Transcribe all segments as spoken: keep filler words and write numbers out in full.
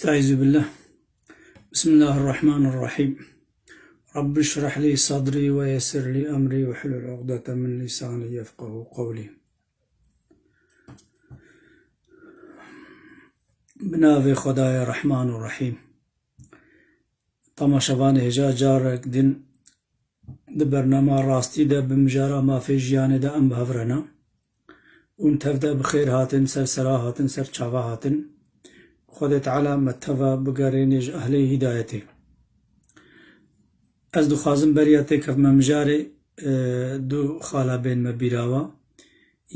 Estaizu billah. Bismillahirrahmanirrahim. Rabbi şrah li sadri ve yessir li emri ve hlul uqdete min lisani yefqahu qawli. Bi navê Xwedayê Rehman û Rehîm. Temaşevanê hêja carek din di bernama rastî de bi mijara mafê jiyanê de em bi hev re ne. Hûn tev de bi xêr hatin, ser sera hatin, ser çava hatin. Xwedê Teala me teva bigerênê ji ehlê hîdayetê. Ez dixwazim beriya têkevme mijarê, e, du xala bên me bîra we.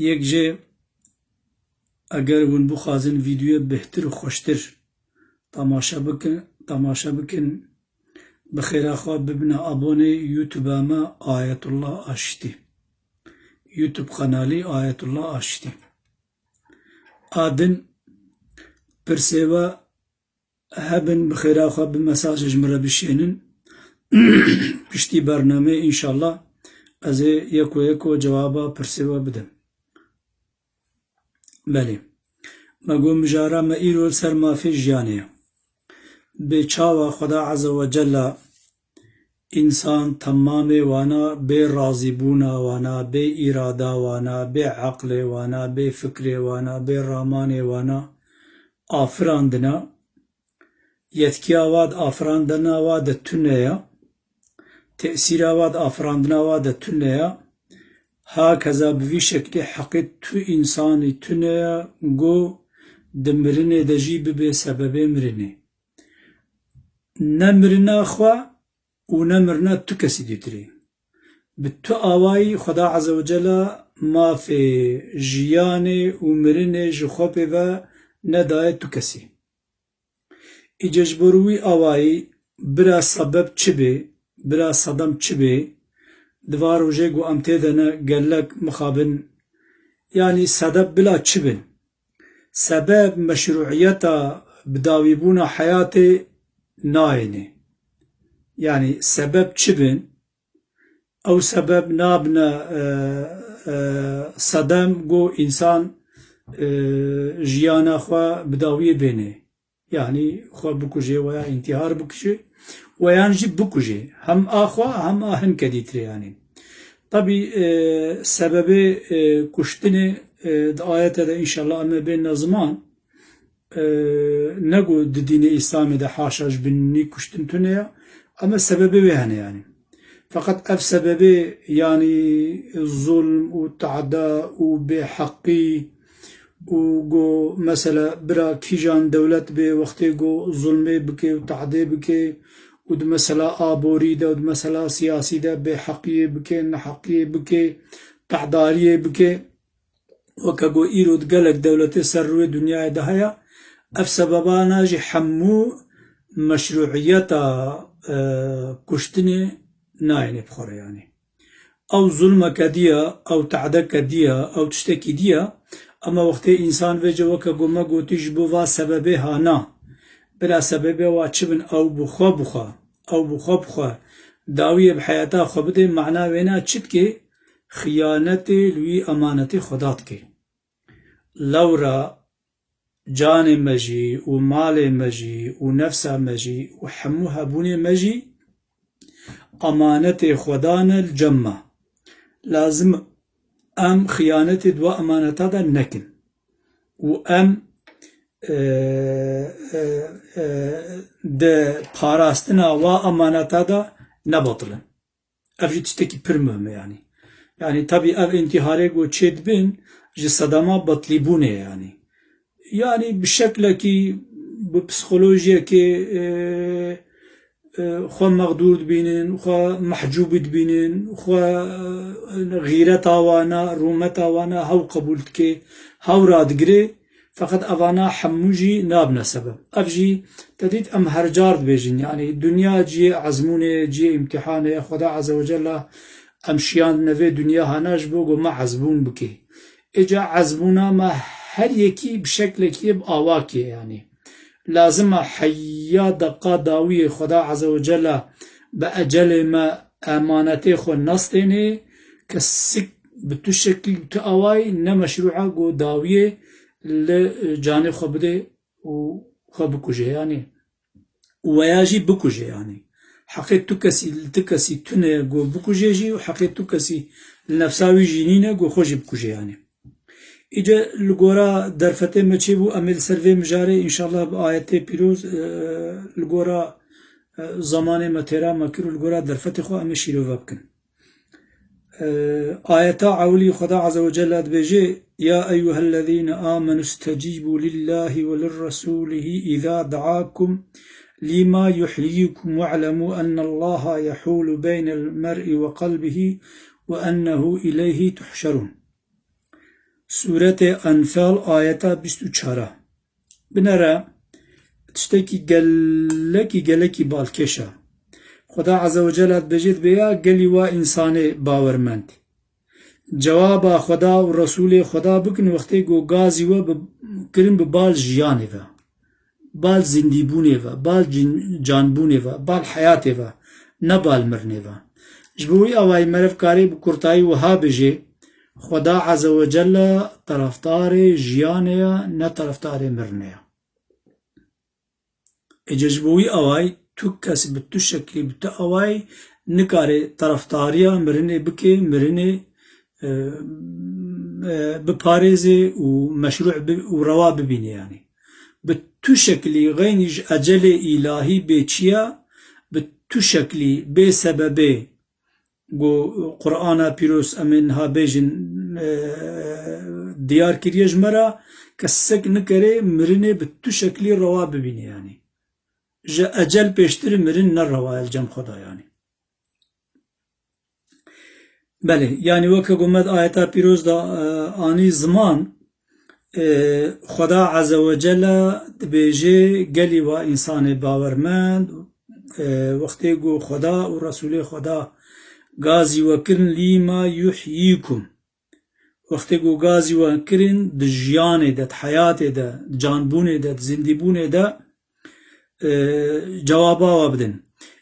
Yek jê, eger hûn bixwazin vîdyoyê bêhtir û xweştir temaşe bikin, temaşe bikin, bi xêra xwe bibine abonê YouTube-a me Ayetullah Aşitî. YouTube kanalî Ayetullah Aşitî. A din pirsê we hebin, bi xêra xwe bi mesajê ji min re bişênin. Piştî bernameyê înşallah ez ê yeko yeko cewaba pirsê we bidim. Belê. Me got mijara me îro li ser mafê jiyanê ye. Bê çawa Xweda Azze ve Cella însan temamê wana, bê razîbûna wana, bê îrada wana, bê eqlê wana, bê fikrê wana, bê ramanê wana afirandina, yetkiya wa di afirandina wa de tune ya, tesîra wa di afirandina wa de tune ya, hakeza bi vî şeklî heqê tu însanî tune ya, go di mirinê de jî bibe sebebê mirinê. Ne mirina xwe û ne mirina tu kesî dîtirî. Bi tu awayî Xweda Azze ve Cella mafê jiyanê û mirinê ji xwe pê ve nedaye tu kesî. Îca ji bo wî awayî bira sebeb çi bê, bira sedem çi bê, di va rojê ku em tê de ne gelek mixabin, yanî sedeb bila çi bin? Sebeb meşruiyeta bidawîbûna heyatê nayêne. Yanî sebeb çi bin? Ew sebeb nabine, e, e, sedem ku însan, e, jiyana xwe bi dawiyê bêne. Yanî xwe bikuje, weya întîhar bikuje, weyan jî bikuje. Hem a xwe, hem a hinke dîtirê yanî. Tabî, e, sebebê, e, kuştinê, e, di ayete de înşallah em ê bêne ziman. E, ne ku di dînê Îslamê de haşa ji binî kuştin tune ye, ama sebebê wê hene yanî. Feqet ev sebebê yanî zulm û teada û bêheqî û ku mesela bira kîjan dewlet bê, wextê ku zulmê bike û teadê bike û di mesela aborî de û di mesela siyasî de bêheqiyê bike, neheqiyê bike, tehdariyê bike, weke ku îro di gelek dewletê ser rûyê dinyayê de heye, ev sebebana jî hemû meşruiyeta, e, kuştinê nayêne bi xwe re yanî. Ew zulmeke diya, ew teadeke diya, ew tiştekî diya, ama wextê însan vêce weke ku me gotî ji bo va sebebê hana, bila sebebê wa çi bin, ew bi xwe bi xwe, ew bi xwe bi xwe dawiyê bi heyata xwe bidê, mana wêna çi dike? Xiyanetê li wî emanetê Xweda dike. Lewra canê me jî û malê me jî û nefsa me jî û hemû hebûnê me jî emanetê Xweda ne li cem me. Lazim em xiyanetê di wa emaneta de nekin û em, e, e, e, di parastina wa emaneta de nebatilin. Ev jî tiştekî pir muhim e yanî. Yanî tabî ev întîharê ku çêdibin ji sedema betlîbûnê ye yanî. Yanî bi şeklekî, bi psîkolojiyekê, e, e, xwe mexdûr dibînin, xwe mehcûbî dibînin, xwe, e, xîreta wana, rûmeta wana hew qebûl dike, hew radigire. Feqet evana hemû jî nabine sebeb. Ev jî te dît em her car dibêjin, yanî dinya cihê ezmûnê ye, cihê îmtîhanê ye. Xweda Azze ve Cella em şiyandine vê dinya hana ji bo ku me ezmûn bike. Êca ezmûna me her yekî bi şeklekî bi awakê ye, yanî lazim e heya deqa dawiyê Xweda Azze ve Cella bi ecelê me, emanetê xwe nestênê, kesik bi tu şekil, bi tu awayî ne meşrû e ku dawiyê li canê xwe bidê û ka bikuje, yanî. Û weya jî bikuje, yanî. Heqê tu kesî, li tu kesî tune ku bikuje jî û heqê tu kesî li nefsa wî jî nîne ku xwe jî bikuje, yanî. Îca li gora derfetê me çêbû, em ê li ser vê mijarê, înşallah, bi ayetê pîroz, e, li gora, e, zamanê me têra me kir û li gora derfetê xwe em ê şîrove bikin. E, ayeta ewilî Xweda Azze ve Celle dibêje, "Ya eyyuhellezîne amenu stecîbû lillâhi ve lirresûlihi îzâ da'akum lîmâ yuhyîkum ve'lemû ennallaha yehûlu beynel mer'i ve kalbihi ve ennehu ileyhi tuhşerûn." Sûretê Enfal, ayeta bîst û çar. Binere tiştekî gelekî, gelekî balkêş e. Xweda Azze ve Celle dibêje, dibê ya gelî wa însanê bawermend. Cewaba Xweda û Resûlê Xweda bikin wextê ku gazî we bi, kirin bi bal jiyanê ve. Bal zindîbûnê ve, bal cin-, canbûnê ve, bal heyatê ve, ne bal mirinê ve. Ji bo wî awayî meriv karê bi kurtayî wiha bêje, Xweda Azze ve Celle terefdarê jiyanê ye, ne terefdarê mirinê ye. Êca ji bo wî awayî tu kes bi tu şeklî, bi tu awayî nikare terefdariya mirinê bike, mirinê, e, e, biparêze û meşrû bi, û rewa bibîne, yanî. Bi tu şeklî xeynî ji ecelê îlahî bê çiya, bi tu şeklî bê sebebê ku Qur'ana Pîroz em ê niha bêjin, e, diyar kiriye ji me re, kesek nikare mirinê bi tu şeklî rewa bibîne, yanî. Ji ecel pêştir mirin ne rewa ye li cem xwe de, yanî. Belê, yanî weke ku me di ayeta pîroz de, e, anî ziman, e, Xweda Azze ve Celle dibêje, gelî wa însanê bawermend, e, wextê ku Xweda û Resûlê Xweda gazî we kirin, lîma yuhyîkum. Wextê ku gazî we kirin, di jiyanê de, di heyatê de, di canbûnê de, di zindîbûnê de, e, cewaba we bidin.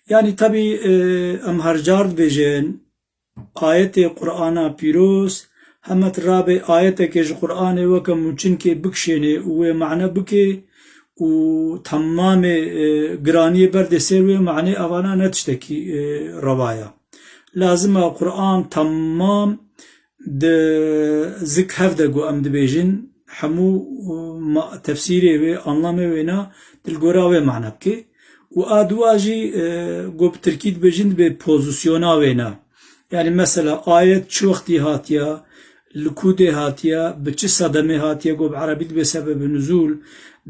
Yanî tebî, e, em her car dibêjin, ayetê Qur'ana pîroz, heme tu rabê ayetekê ji Qur'anê weke mûçinkê bikişênê û wê mane bikê û temamê, e, giraniyê berdê ser wê manê, evana ne tiştekî, e, rewa ye. Lazim e Qur'an temam di zik hev de ku em dibêjin, hemû, e, ma-, tefsîrê wê, anlamê wê ne, di li gora wê mane bike. Û a dua jî, e, ku bi tirkî dibêjin, dibê pozisyona wê ne. Yanî mesela ayet çi wextî hatiye, li ku dê hatiye, bi çi sedemê hatiye, ku bi erebî dibe sebebê nuzûl,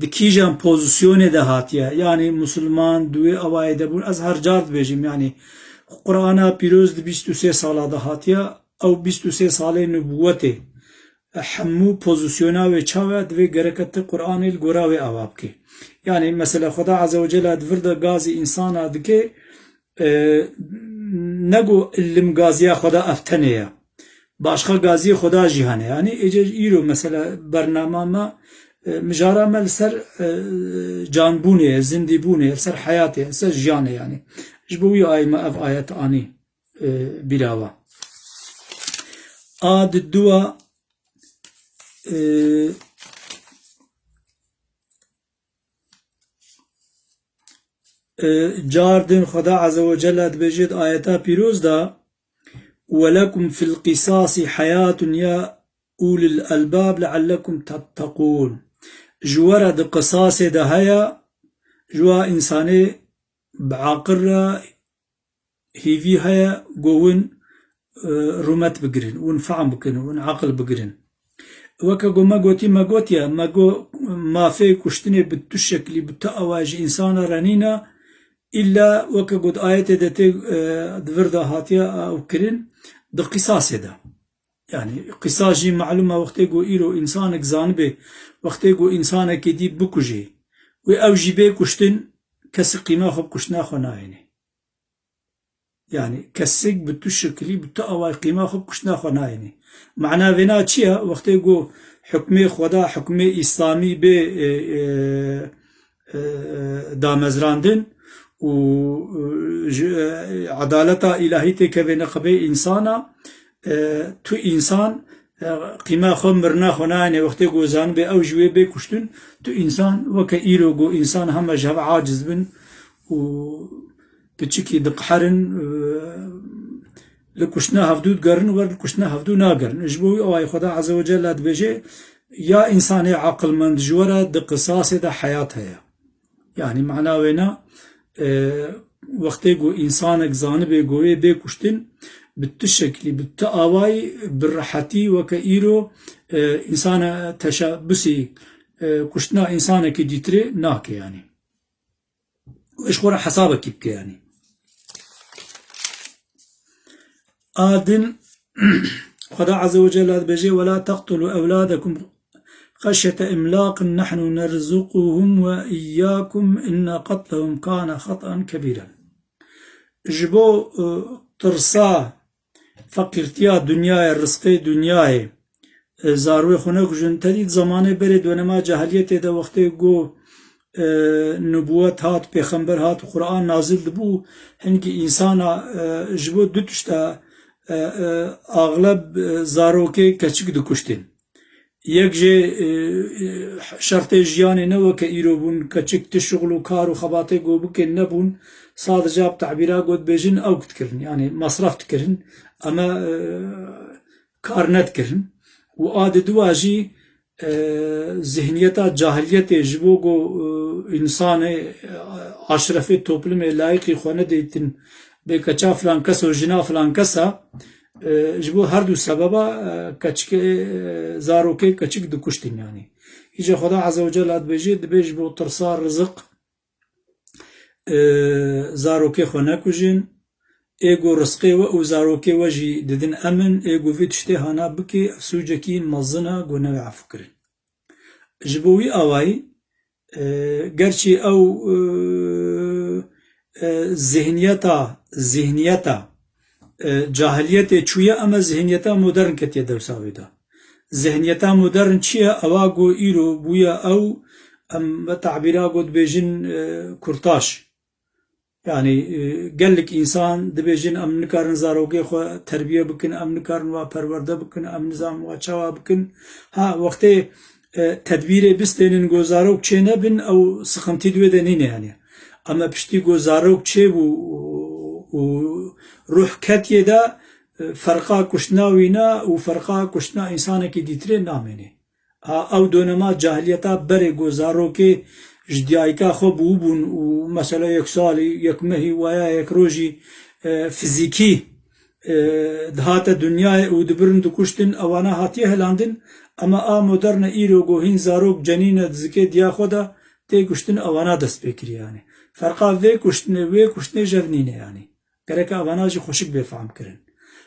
di kîjan pozisyonê de hatiye. Yanî musulman di wê awayê de bûn, ez her car dibêjim, yanî Qur'ana pîroz di bîst û sê sala de hatiye, ew bîst û sê salê nubûwetê, hemû pozisyona wê çawa ye, divê gereke tu Qur'anê li gora wê awa bikê. Yanî mesela Xweda Azze ve Celle di vir de gazî însana dike, e, ne ku ilim gaziya Xweda ev tenê ye. Başqa gaziyê Xweda jî hene. Yanî êce îro mesela bernama me, e, mijara me li ser, e, canbûnê ye, zindîbûnê ye, li ser heyatê ye, li ser jiyanê yanî. Ji bo wî ayê me ev ayet anî, e, bîra we. A di dua, e, E, car din Xweda Azze ve Celle dibêje di ayeta pîroz de, "Welekum fil qisasi hayatun ya ulil elbab leallekum tettekûn." Ji we re di qisasê de heye, ji wa însanê bi aqil re hêvî heye ku hûn, e, rûmet bigirin, hûn fehm bikin, hûn aqil bigirin. Weke ku me gotî, me gotiye, me got, mafê kuştinê bi tu şeklî, bi tu awayê ji însana re nîne, îlla weke ku di ayetê de tê, e, di vir de hatiye ew kirin, di qisasê de. Yanî qisas jî malûm e, wextê ku îro însanek zanibe, wextê ku însanekê dî bikujê, wê ew jî bê kuştin, kesik qîma xwe bi kuştina xwe nayêne. Yanî kesik bi tu şekilî, bi tu awayî qîma xwe bi kuştina xwe nayênî. Mana vêna çi ye? Wextê ku hukmê Xweda, hukmê Îslamî bê, e, e, e, damezrandin û, e, ji, e, edaleta îlahî têkevê neqibê însana, e, tu însan e, qîma xwe, mirina xwe nayêne, wextê ku zanibê ew ji wê bê kuştin, tu însan weke îro ku însan heme ji hev aciz bin û piçikî diqeherin, e, li kuştina hevdû digerin, wer li kuştina hevdû nagerin. Ji bo wî awayî Xweda Azze ve Celle dibêje, ya însanê aqilmend ji we re di qisasê de heyat heye. Yanî mana wêna, e, wextê ku însanek zanibê ku wê bê kuştin, bi tu şeklî, bi tu awayî, bi rehetî weke îro, e, însana teşebusî, e, kuştina însanekî dîtirê nake yanî. Û ji xwe re hesabekî bike yanî. A din, Xweda Azze ve Celle dibêje, "Ve la teqtulu evladekum xeşyete imlaqin nehnu nerzuquhum ve iyyakum inne qatlehum kane xat'an kebîren." Ji bo, e, tirsa feqîrtiya dinyayê, rizqê dinyayê, e, zarwê xwe nekujin. Tedî di zemanê berê dönema cahiliyetê de wextê ku, e, nubûwet hat, pêxember hat, Quran nazil dibû, hingî însana, e, ji bo du tişta, e, e, axleb, e, zarokê keçik dikuştin. Yek jê, e, e, şertê jiyanê ne weke îro bûn, keçik ti şixul û kar û xebatê ku bikên nebûn, sadece bi tabîra ku dibêjin ew dikirin, yanî masraf dikirin, ama, e, kar nedikirin. Û a di dua jî, e, zihniyeta cahiliyetê ji bo ku, e, însanê, e, aşrefê toplumê layiqî xwe nedîtin bê keça filan kes û jina filan kesa, e, ji bo her du sebeba, e, keçikê, e, zarokê keçik dikuştin yanî. Îca Xweda Azze ve Celle dibêje, dibê ji bo tirsa riziq, e, zarokê xwe nekujin, ê ku rizqê we û zarokê we jî didin emin, ê ku vê tiştê hana bike, ev sûcekî mezin e ku nebe efûkirin. Ji bo wî awayî, e, gerçî ew, e, e, zihniyeta, zihniyeta, e, cahiliyetê çûye, ema zihniyeta modern ketiye dewsa wê de. Zihniyeta modern çi ye? Ewa ku îro bûye ew, em bi tabîra ku dibêjin, e, kurtaş. Yanî, e, gelek însan dibêjin, em nikarin zarokê xwe terbiye bikin, em nikarin wa perwerde bikin, em nizam wa çawa bikin. Ha, wextê, e, tedbîrê bistênin ku zarok çê nebin, ew siqintî di wê de nîne yanî. Ama piştî ku zarok çê bû û, û ruh ketiye de, e, ferqa kuştina wî ne û ferqa kuştina însanekî dîtirê namêne. A, ew donema cahiliyeta berê ku zarokê ji diyayika xwe bûbûn û mesela yek salî, yek mehî, waya yek rojî, e, fizîkî, e, dihate dinyayê û dibirin dikuştin, ewana hatiye hilandin. Ema a moderne îro ku hîn zarok cenîne di zikê diya xwe de tê kuştin, ewana dest pê kiriye yanî. Ferqa vê kuştinê, wê kuştinê ji hev nîne yanî. Gereke evana jî xweşik bê fehm kirin.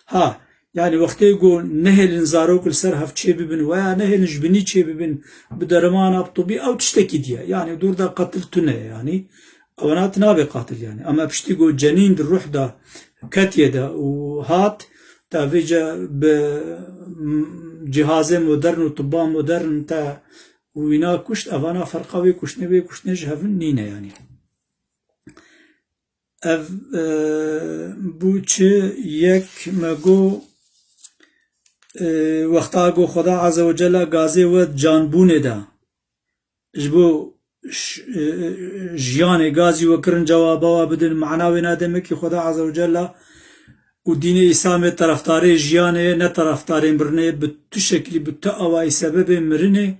Ha, yanî wextê ku nehêlin zarok li ser hev çê bibin, weya nehêlin ji binî çê bibin, bi dermana, bi tibî, ew tiştekî diye. Yanî dûr de qetil tune ye yanî. Evana tinabe qatil yanî. Ama piştî ku cenîn di ruh de ketiye de û hat, te vêce bi, m, cihazê modern û tibba modern te wîna kuşt, evana ferqa wê kuştinê, wê kuştinê ji hevin nîne yanî. Ev, e, bû çi yek me got, e, wexta ku Xweda Azze ve Celle gazê we canbûnê de ji bo ş-, e, jiyanê gazî we kirin, cewaba we bidin. Mana wê ne demekî Xweda Azze ve Celle û dînê Îslamê terefdarê jiyanê ye, ne terefdarê mirinê ye. Bi tu şeklî, bi tu awayî sebebê mirinê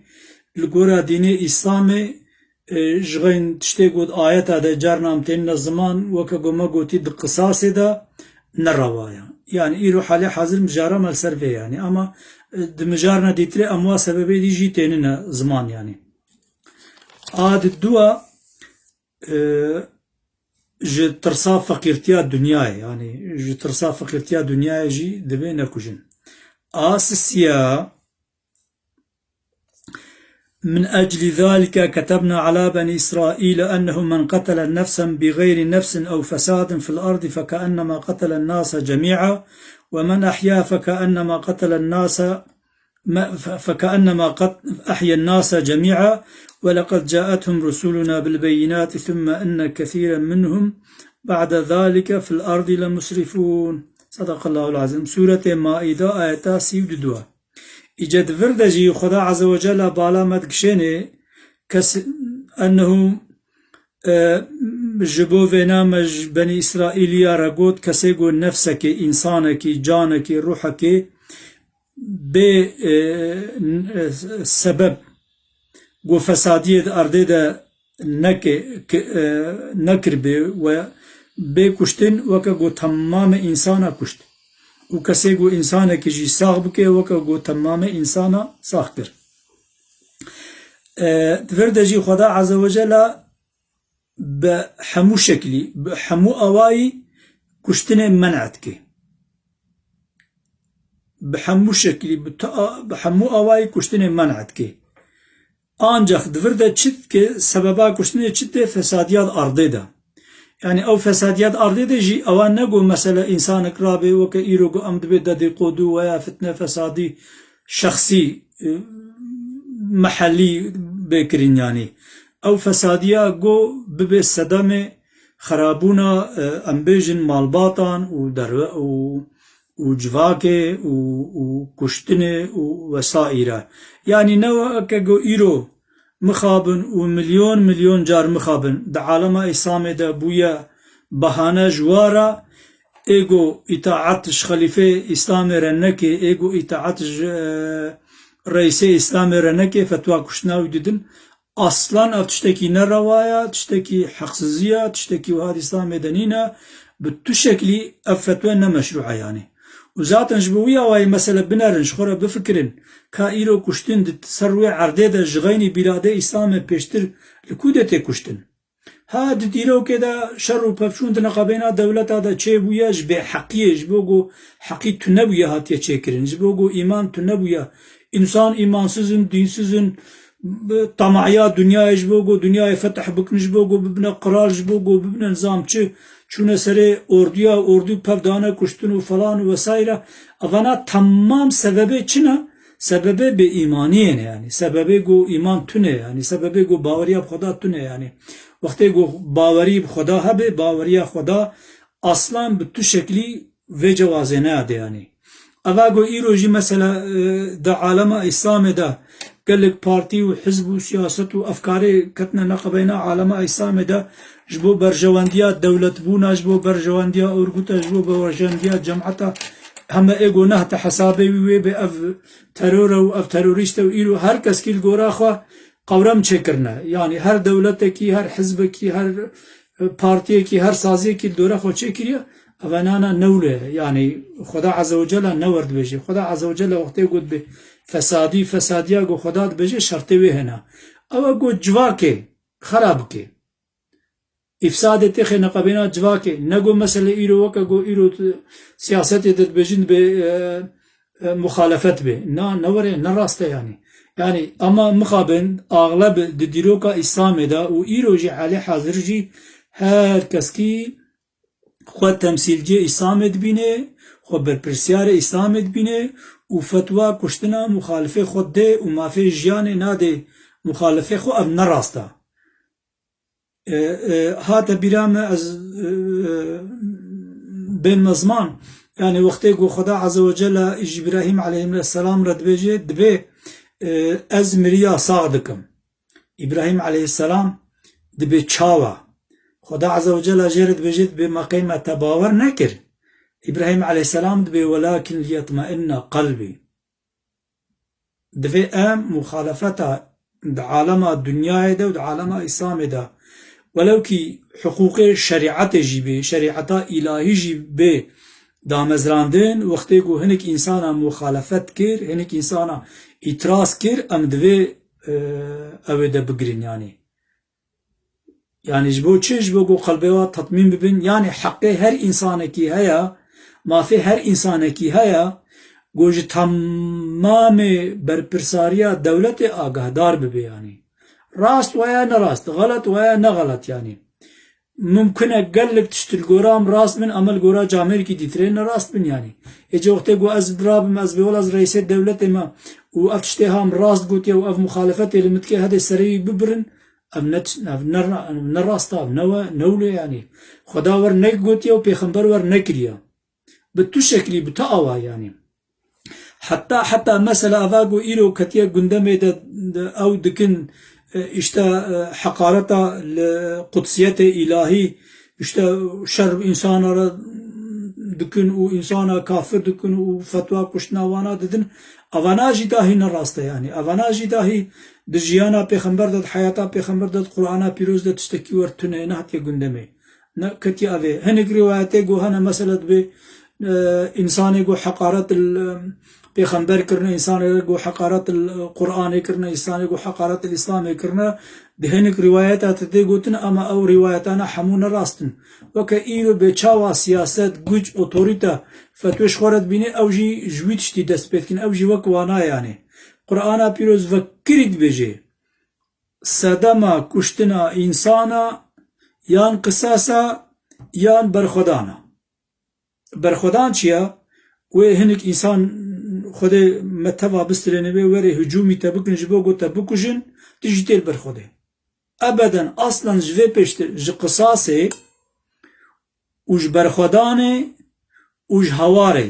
li gora dînê Îslamê, e, ji xeyn tiştê got ayeta de carna em tênine ziman, weke ku me gotî di qisasê de ne rewa ye. Yanî îro halê hazir mijara me li ser vê yanî. Ama, e, di mijarna dîtirê em wa sebebê dî jî tênine ziman yanî. A di dua, e, ji tirsa feqîrtiya dinyayê, yanî ji tirsa feqîrtiya dinyayê jî divê nekujin. A sisiya, من أجل ذلك كتبنا على بني إسرائيل أنه من قتل نفسا بغير نفس أو فساد في الأرض فكأنما قتل الناس جميعا، ومن أحيا فكأنما قتل الناس، ما، ف-، فكأنما قت-، أحيا الناس جميعا، ولقد جاءتهم رسلنا بالبينات ثم إن كثيرا منهم بعد ذلك في الأرض لمسرفون. صدق الله العظيم. Sûretê Maîde, ayeta sî û du. Îce di vir de jî Xweda Azze ve Celle bala me dikişênê, kes ennehu, e, ji bo vêna me ji Benî Îsraîliya re got, kesê ku nefsekê, însanekî, canekî, ruhekê bê, e, n-, e, sebeb ku fesadiyê di erdê de neke-, ke-, e, nekiribê we bê kuştin, weke ku temamê însana kuşt. Û kesê ku însanekî jî sax bike, weke ku temamê însana sax kir. E, di vir de jî Xweda Azze ve Celle bi hemû şeklî, bi hemû awayî kuştinê men'a dike. Bi hemû şeklî, bi ta-, bi hemû awayî kuştinê men'a dike. Ancax di vir de çi dike, sebeba kuştinê çi dike, fesadiya di ardê de. Yani ew fesadiya di ardê de jî ewa ne ku mesela însanek rabe weke îro ku em dibê dedîqodu weya fitne fesadî şexsî, e, mehellî bê kirin yani. Ew fesadiya ku bibe sedemê xerabûna, e, em bêjin malbatan û derve û, û civakê û, û kuştinê û wesaîre. Yani ne weke ku îro mixabin û milyon milyon car mixabin. Di alema Îslamê de bûye bahane ji wa re, ê ku îtaet ji xelîfê Îslamê re neke, ê ku îtaet ji, e, reîsê Îslamê re neke, fetwa kuştina wî didin. Aslan ev tiştekî nerewa ye, tiştekî heqsizî ye, tiştekî wiha di Îslamê de nîne. Bi tu şeklî ev fetwe ne meşrû e yani. Û zaten ji bo wî awayî mesele binerin, ji xwe re bifikirin, ka îro kuştin di ser wê erdê de ji xeynî bîradê Îslamê pêştir li ku de tê kuştin? Ha, di dîrokê de şer û pevçûn di neqebeyna dewleta de çêbûye ji bêheqiyê, ji bo ku heqî tune bûye hatiye çêkirin, ji bo ku îman tune bûye. Însan îmansiz in, dînsiz in, bi-, tamahiya dinyayê ji bo ku dinyayê fetih bikin, ji bo ku bibine qral, ji bo ku bibine nizam çi, çûne serê orduya, ordu pev dane kuştin û falan û vesaire. Evana temam sebebê çi ne? Sebebê bêîmaniyê ne yani. Sebebê ku îman tune yani. Sebebê ku baweriya bi Xweda tune yani. Wextê ku bawerî bi Xweda hebe, baweriya Xweda aslan bi tu şeklî vê cewazê neyade yani. Eva ku îro jî mesela, e, di alema Îslamê de gelek partî û hizb û siyaset û efkarê ketine neqebeyna alema Îslamê de ji bo berjewendiya dewletbûna, ji bo berjewendiya orgûta, ji bo berjewendiya cemata heme ê ku nehte hesabê wî wê bê ev teror e û ev terorîst e û îro her keskî li gora xwe qewrem çêkirine. Yani her dewletekî, her hizbekî, her, e, partiyekî, her saziyekî li dora xwe çêkiriye, ev nana newle. Yani Xweda Azze ve Celle ne wer dibêje. Xweda Azze ve Celle wextê got bi fesadî, fesadiya ku Xweda dibêje şertê wê hene. Ew e ku civakê xera bike. Îfsadê têxê neqebêna civakê. Ne ku mesele îro weke ku îro tu siyasetê de dibêjin dibê, e, e, muxalefet bê. Na, ne were, ne rast e yani. Yani ama mixabin axleb di dîroka Îslamê de û îro jî halê hazir jî her keskî xwe temsîlciyê Îslamê dibîne, xwe berpirsiyarê Îslamê dibîne û fetwa kuştina muxalifê xwe dê û mafê jiyanê nadê muxalifê xwe, ev ne rast e. E, e, hate bîra me ez, e, e, bên me ziman. Yani wextê ku Xweda Azze ve Celle ji Îbrahîm aleyhisselam re dibêje, dibê, e, ez miriya sax dikim. Îbrahîm aleyhisselam dibê çawa? Xweda Azze ve Celle jê re dibêje, dibê me qey me te bawer nekir. Îbrahîm aleyhisselam dibê welakin liyetmeinne qelbî. Divê em muxalefeta di alema dinyayê de û di alema Îslamê de, welewkî hiqûqê şerîetê jî bê, şerîeta îlahî jî bê damezrandin, wextê ku hinek însana muxalefet kir, hinek însana îtiraz kir, em divê, e, ew ê de bigirin, yanî. Yani ji bo çi? Ji bo ku qelbê wa tetmîn bibin. Yani heqê her însanekî heye, mafê her însanekî heye, ku ji temamê berpirsariya dewletê agahdar bibe yani. Rast waya ne rast, xelet waya ne xelet yani. Mumkin e gelek tişt li gora em rast bin, em li gora camêrkî dîtirê ne rast bin yani. Ê, cê wextê ku ez rabim, ez bê wela ez reîsê dewletê me û ev tiştê ha em rast gotiye û ev muxalefetê li min dike, hedê serê wî bibirin, ev ne, ev ne, ev ne rast e, ev ne we, ne wile yani. Xweda wer negotiye û pêxember wer nekiriye. Bi tu şeklî, bi tu awa yani. Heta, heta mesela eva ku îro ketiye gundemê de, de ew dikin, e, işte, e, heqareta li qudsiyetê îlahî, işte şer insana re dikin û insana kafir dikin û fetwa kuştina wana didin. Evana jî dahî ne rast e yani. Evana jî dahî di jiyana pêxember de, di heyata pêxember de, di Qur'ana pîroz de tiştekî wer tune ye, nehatiye gundemê. Ne ketiye evê. Hinek rîwayetê ku hene mesela dibê, e, insanê ku heqaret il, e, pêxember kirine, insanê ku heqaret il, e, Qur'anê kirine, insanê ku heqaret il Îslamê kirine, di hinek rîwayeta te tê gotin, ama ew rîwayetana hemû ne rast in. Weke îro bê çawa siyaset, guc, otorîte fetwê ji xwe re dibîne, ew jî ji wî tiştî dest pê dikin, ew jî wek wana ye yani. Qur'ana pîroz vekirî dibêje, sedema kuştina însana yan qisasa yan berxwedana. Berxwedan çi ye? Wê hinek însan Xwedê me teva bistirêne wê werê hicûmî te bikin ji bo ku te bikujin, tu jî tê li ber Xwedê. Ebeden, aslen ji vê pêştir ji qisasê û ji berxwedanê û ji hewarê.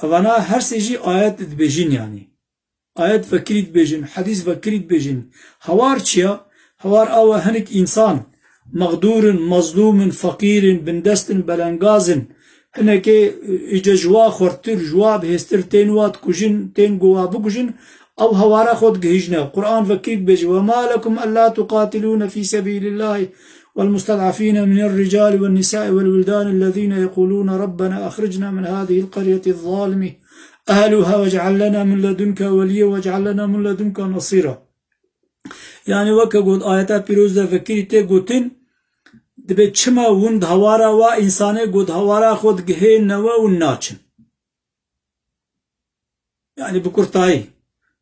Evana her sê jî ayet dibêjin yanî. Ayet vekirî dibêjin, hedîs vekirî dibêjin. Hawar çi ya? Hawar awa hinek însan mexdûr in, mezlûm in, feqîr in, bindest in, belengaz in. Hinekê, e, îce ji wa xurttir, ji wa bihêztir tên wa dikujin, tên ku wa bikujin, ew hawara xwe digihîjine. Quran vekirî dibêje, "Ve ma lekum ella tuqatilûne fî sebîlillahî vel musted'afîne minel ricalî wen nisai vel wildanî ellezîne yequlûne Rabbena axricna min hâzihil qeryeti zalimi." Ehluha vec'al lena min ledunke weliyye vec'al lena min ledunke nasîra. Yani weke got ayeta pîroz de vekirî tê gotin, dibê çima hûn di hawara wa însanê got hawara xwe digihêne we hûn naçin. Yani bi kurtayî.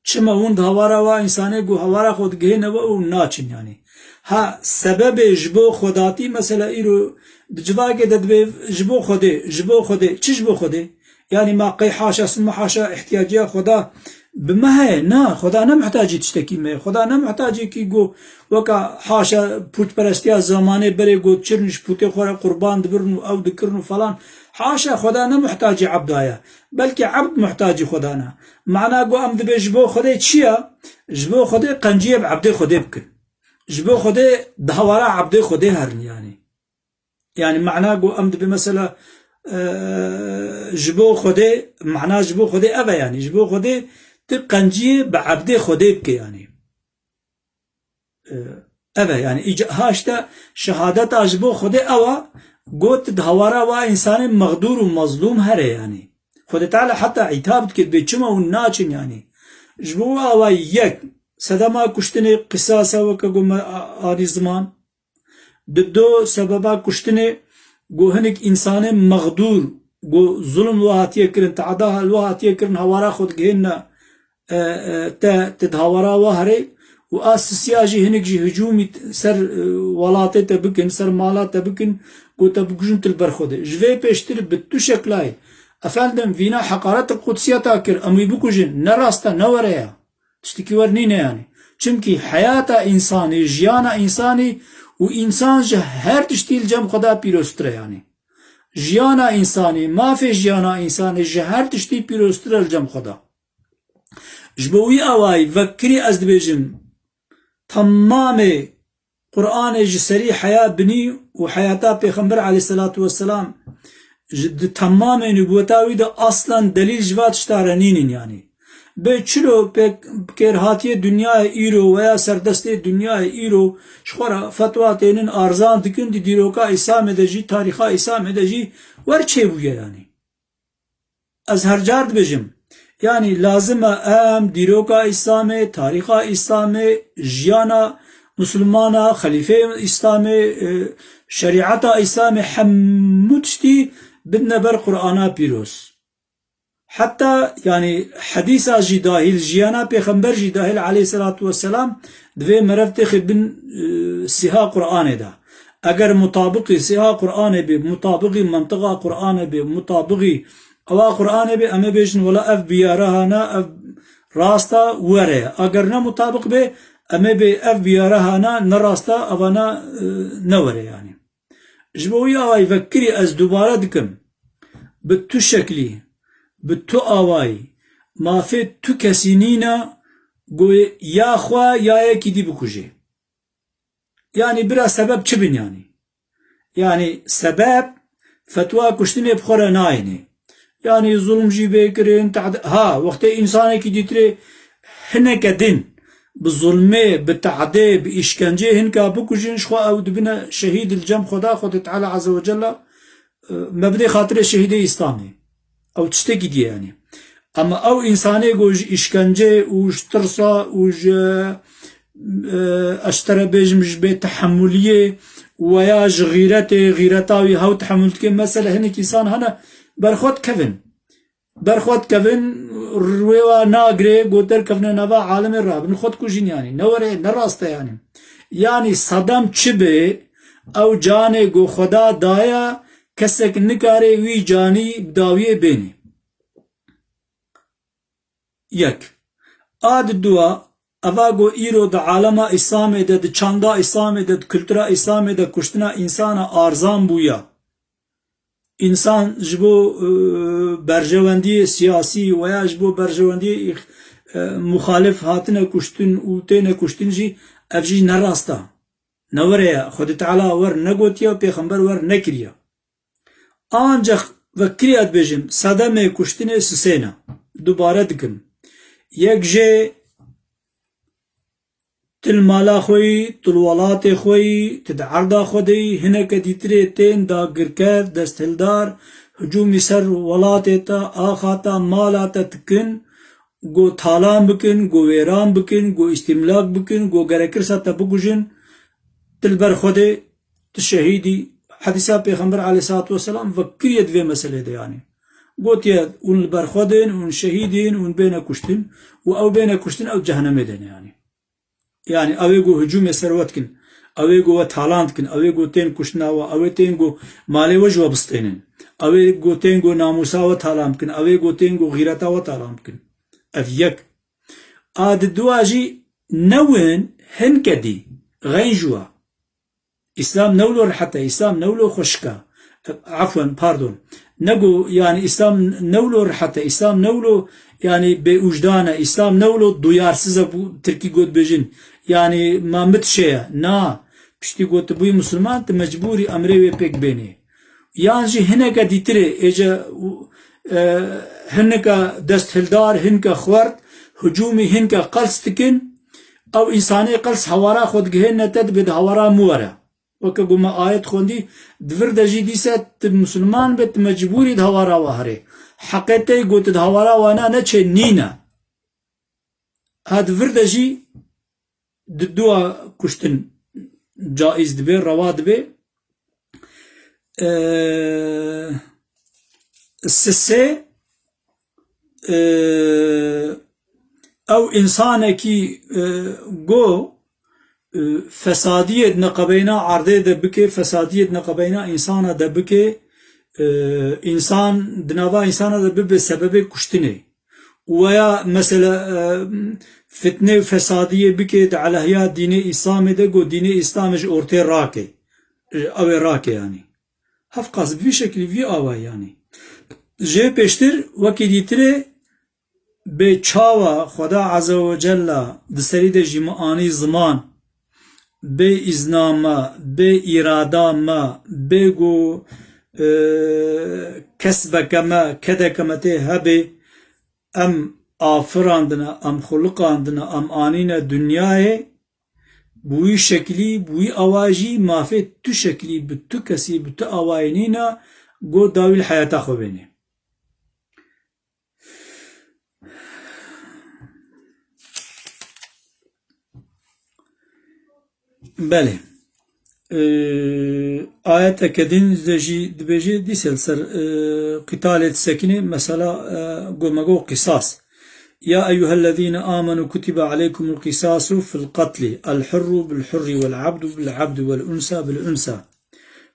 Çima hûn di hawara wa însanê ku hawara xwe digihêne we û naçin yani. Ha, sebebê ji bo xwedatî mesela îro di civakê de dibê ji bo Xwedê, ji bo Xwedê. Çi ji bo Xwedê? Yani ma qey haşa, sima haşa ihtiyaciya Xweda bi me heye? Na, Xweda ne muhtacî tiştekî me ye. Xweda ne muhtacî kî ku weka haşa pûtperestiya zamanê berê got çirin ji pûtê xwe re qurban dibirin û ew dikirin û falan. Haşa, Xweda ne muhtacî ebda ye. Belkî ebd muhtacî Xweda ne. Mana ku em dibê ji bo Xwedê çi ye? Ji bo Xwedê qenciyê bi ebdê Xwedê bikin. Ji bo Xwedê di hawara ebdê Xwedê herin yani. Yani mana ku em dibê mesela, e, ji bo Xwedê, mana ji bo Xwedê ev e yani. Ji bo Xwedê tu qenciyê bi ebdê Xwedê bike yani. E, ev e yani. Îca-, ha işte şehadeta ji bo Xwedê ew e, got di hawara wa însanê mexdûr û mezlûm here yani. Xwedê Teala heta îtab dike, dibê çima hûn naçin yani. Ji bo awa yek, sedema kuştinê qisas e weke ku me a-, anî ziman. Di do sebeba kuştinê ku hinek însanên mexdûr ku zulm li we hatiye kirin, teada li we hatiye kirin, hawara xwe digihêne, e, e, te, te di hawara we herê û a sisiya jî hinek jî hicûmî t-, ser, e, welatê te bikin, ser mala te bikin, ku te bikujin tu li ber xwe de. Ji vê pêştir bi tu şeklayê, efendim, vîna heqaret qudsiyeta kir, em wî bikujin, ne rast e, ne were ye. Tiştekî wer nîne yani. Çimkî heyata însanî, jiyana însanî û însan ji her tiştî li cem Xweda pîroztir e yani. Jiyana însanî, mafê jiyana însanî ji her tiştî pîroztir e li cem Xweda. Ji bo wî awayî vekirî ez dibêjim, temamê Qur'anê ji serî heya binî û heyata Pêxember aleyhisselatu vesselam ji, di temamê nubûweta wî de aslan delîl ji va tişta re nînin yanî. Bê çilo pêk, pêkêrhatiyê dinyayê îro veya serdestê dinyayê îro ji xwe re fetwa tênin arzan dikin, di dîroka Îslamê de jî, tarîxa Îslamê de jî wer çêbûye yanî. Ez her car dibêjim, yanî lazim e em dîroka Îslamê, tarîxa Îslamê, jiyana Misilmana, xelîfeyê Îslamê, e, şerîeta Îslamê, hemû tiştî bidine ber Qur'ana pîroz. Heta, yanî, hedîsa jî dahîl, jiyana Pêxember jî dahîl aleyhisselatu vesselam, divê meriv têxê bin, e, siha Qur'anê de. Eger mutabiqî siha Qur'anê bê, mutabiqî mentiqa Qur'anê bê, mutabiqî ewa Qur'anê bê, em ê bêjin, wela ev biyara hana, ev rasta were. Eger ne mutabiq bê, em ê bê ev biyara hana, ne rasta, evana, e, ne were yani. Ji bo wî awayî vekirî ez dubare dikim, bi tu şeklî, bi tu awayî, mafê tu kesî nîne ku ya xwe ya yekî dî bikujê. Yanî bira sebeb çi bin yanî? Yanî sebeb fetwa kuştinê bi xwe re nayêne. Yanî zulm jî bê kirin, te'd-, ha, wextê însanekî dîtirê hineke din bi zulmê, bi te'dê, bi îşkenceyê hinka bikujin, ji xwe ew dibine şehîd li cem Xweda, Xwedê Teala Azze ve Celle, e, me bidê xatirê şehîdê Îslamê. Ew tiştekî diye yanî. Ama ew însanê ku ji îşkence û ji tirsa û ji, e, ez ji te re bêjim, ji bêtehemuliyê weya ji xîretê, xîreta wî hew tehemul dike, mesele hinek însan hene berxwe dikevin. Berxwe dikevin, rûyê wa nagirê, ku derkevine nava alemê rabin, xwe dikujin yanî. Ne were, ne rast e yanî. Yanî sedem çi be, ew canê ku Xweda daye, kesek nikare wî canî bi dawiyê bênê. Yek. A di dua, eva ku îro di alema Îslamê de, di çanda Îslamê de, di kultura Îslamê de kuştina însana arzan bûya. Însan ji bo, e, berjewendiyê siyasî weya ji bo berjewendiyê, e, muxalif hatine kuştin û têne kuştin jî, ev jî ne rast e. Ne were ye. Xwedê Teala wer negotiye, pêxember wer nekiriye. Ancax vekiriya dibêjim, sedemê kuştinê sisêne. Dubare dikim. Yek jê til mala xwe yî, til welatê xwe yî, ti di erda xwe de yî, hineke dîtirê tên dagirker, desthildar, hicûmî ser welatê te, axa te, mala te dikin, go talan bikin, go wêran bikin, go îstîmlak bikin, go gerekirse te bikujin, ti li ber Xwedê, ti şehîdî. Hedîsa Pêxember aleyhissalatu vesselam vekiriye di vê meselê de yanî. Gotiye, hûn li ber Xwedê in, hûn şehîdî in, hûn bêne kuştin û ew bêne kuştin, ew cehenemê de ne yanî. Yanî ew ê ku hicûmê ser we dikin, ew ê ku we talan dikin, ew ê ku tên kuştina we, ew ê tên ku malê we ji we bistênin, ew ê ku tên ku namûsa we talan bikin, ew ê ku tên ku xîreta we talan bikin. Ev yek. A di dua jî newin hinke dî, xeyn ji we. Îslam ne wilo rehet e, Îslam ne wilo xweşik e. Efwen, pardon. Nego, yanî Îslam ne wilo rehet e, Îslam ne wilo, yanî bêûjdan e, Îslam ne wilo duyarsız e, bû tirkî got bêjin. Yanî ma mit şeye. Na, piştî ku tu bûyî misilman, tu mecbûrî emrê wê pêk bênê. Yan jî hineke dîtirê, êce, e, hineke desthildar, hinke xwert, hicûmî hinke qels dikin, ew însanê qels hawara xwe digihêne te, dibê di hawara min were. Weke ku me ayet xwendî, di vir de jî dîse tu misilman be, tu mecbûrî di hawara we herê. Heqê te yê ku tu di hawara we ne, neçe nîne. Ha di vir de jî di dua kuştin caiz dibe, rewa dibe. Eee, sisê, eee, ew însanekî, eee, go, eee, fesadiyê di neqebeyna erdê de bike, fesadiyê di neqebeyna însana de bike, eee, însan, di nava însana de bibe sebebê kuştinê. Weya mesela, e, fitne û fesadiyê bike di aleyhiya dînê Îslamê de, go dînê Îslamê ji ortê rake. E, ew ê rake yanî. Hevqas bi vî şekilî, vî awayî yanî. Jê pêştir wekî dîtirê bê çawa Xweda Azze ve Cella di serî de jî me anî ziman, bê îzna me, bê îrada me, bê ku, e, kesbeke me, kedeke me tê hebê, em afirandine, em xuliqandine, em anîne dinyayê, bi wî şekilî, bi wî awayî jî mafê tu şekilî, bi tu kesî, bi tu awayî nîne, go dawî li heyata xwe bênê. Belê. Ee, ayeteke din de jî dibêje, dîse li ser, ee, qîtalê disekinê, mesela, ee, go me go qîsas. Ya eyyuhellezîne âmenû kutibe aleykumul qîsasu fil qatli, el hurru bil hurri, vel abdu bil abdi, vel unsa bil unsa.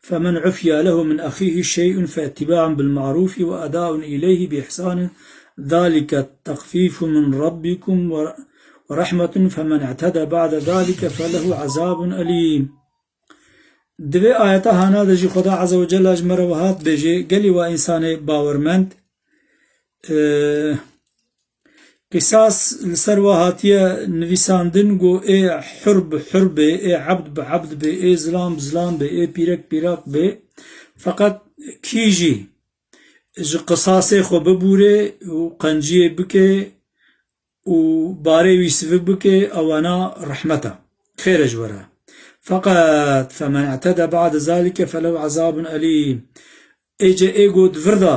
فمن عفي له من أخيه شيء فاتباع بالمعروف وأداء إليه بإحسان ذلك تخفيف من ربكم ورحمة فمن اعتدى بعد ذلك فله عذاب أليم. Di vê ayeta hana de jî Xweda Azze ve Celle ji me re wiha dibêje, gelî wa însanê bawermend, e, Qisas li ser wa hatiye nivîsandin, got, ê hur bi hur bê, ê ebd bi ebd bê, ê zilam bi zilam bê, ê pîrek pîrak bê. Feqet kî jî ji qisasê xwe bibûrê û qenciyê bike û barê wî sivik bike, ewana rehmet e. Xêr e ji we re. Feqet, femen i'teda ba'de zalike felehu azabun elîm. Êce ê got vir de,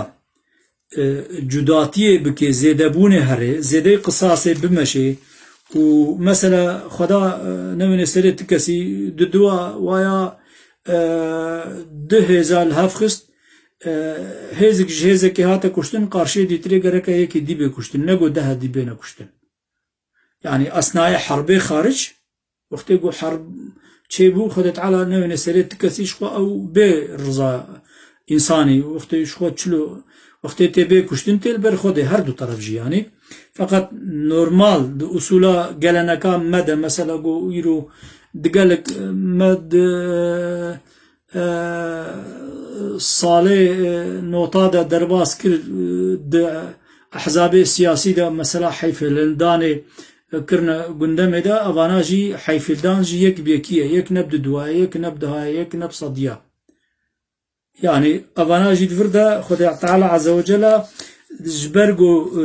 e, cudatiyê bike, zêdebûnê here, zêdeyê qisasê bimeşê û mesela Xweda, e, newêne serê ti kesî di dua waya, e, du hêza li hev xist, e, hêzik ji hêzekê hate kuştin, qarşiyê dîtirê gereke yekê dî bê kuştin, ne got deh dî bêne kuştin. Yanî esnayê herbê xaric, wextê ku herb çêbû, Xwedê Teala newêne serê ti kesî ji xwe ew bê riza însanî, wextê ji xwe çilo, wextê tê bê kuştin tê li ber Xwedê, her du teref jî yanî. Feqet normal di usûla geleneka me de, mesela ku îro di gelek me di e, salê, e, nota de derbas kir, e, di ehzabê siyasî de mesela heyfhildanê, e, kirine gundemê de, evana jî heyfhildan jî yek bi yekî ye, yek ne bi duduwa ye, yek ne bi diha ye, yek ne bi sediya. Yanî evana jî di vir de Xwedê Teala Azze ve Celle ji ber ku, e,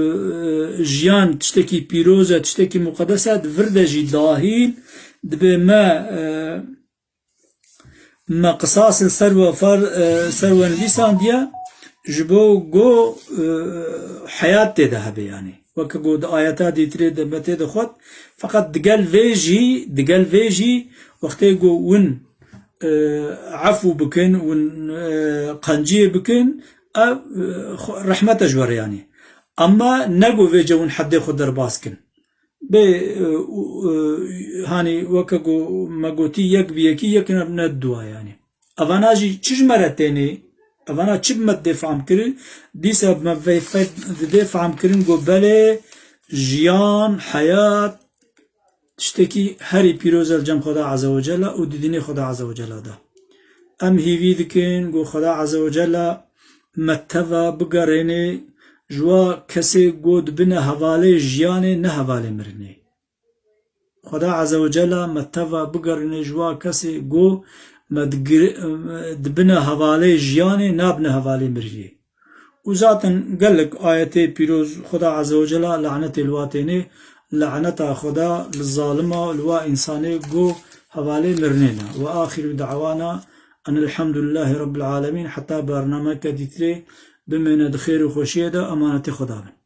e, jiyan tiştekî pîroz e, tiştekî muqedes e, di vir de jî dahîl dibe me, e, Me qisas li ser we fer, e, ser we nivîsandiye, ji bo go, e, heyat tê de hebe, yanî. Weke go di ayeta dîtirê de me tê de xwet, feqet digel vê jî, digel vê jî wextê go win, e, efû bikin, win, e, qenciyê bikin, ev, e, xwe, rehmet e ji we re, yanî. Emma ne go vêce win heddê xwe derbas kin. Bê, e, û, e, hanî weke ku me gotî, yek bi yekî, yek ne, ne dua, yanî. Evana jî çi ji me re tênê? Evana çi bi me didê fehm kirin? Dîsa bi me vê fe-, didê fehm kirin ku belê jiyan, heyat, tiştekî herî pîroz e li cem Xweda Azze ve Celle û di dînê Xweda Azze ve Celle de. Em hîvî dikin ku Xweda Azze ve Celle me teva bigerêne ji wa kesê ku dibine hevalê jiyanê, ne hevalê mirinê. Xweda Azze ve Celle me teva bigerêne ji wa kesê ku me digir-, dibine hevalê jiyanê, nabine hevalê mirinê. Û zaten gelek ayetê pîroz Xweda Azze ve Celle lanetê li wa têne, laneta Xweda li zalima û li wa însanê ku hevalê mirinê ne. Ve axiru da'wana enil hamdulillahî rabbil alemîn. Heta bernameke dîtirê bimêne di xêr û xweşiyê de, emanetê Xweda bin.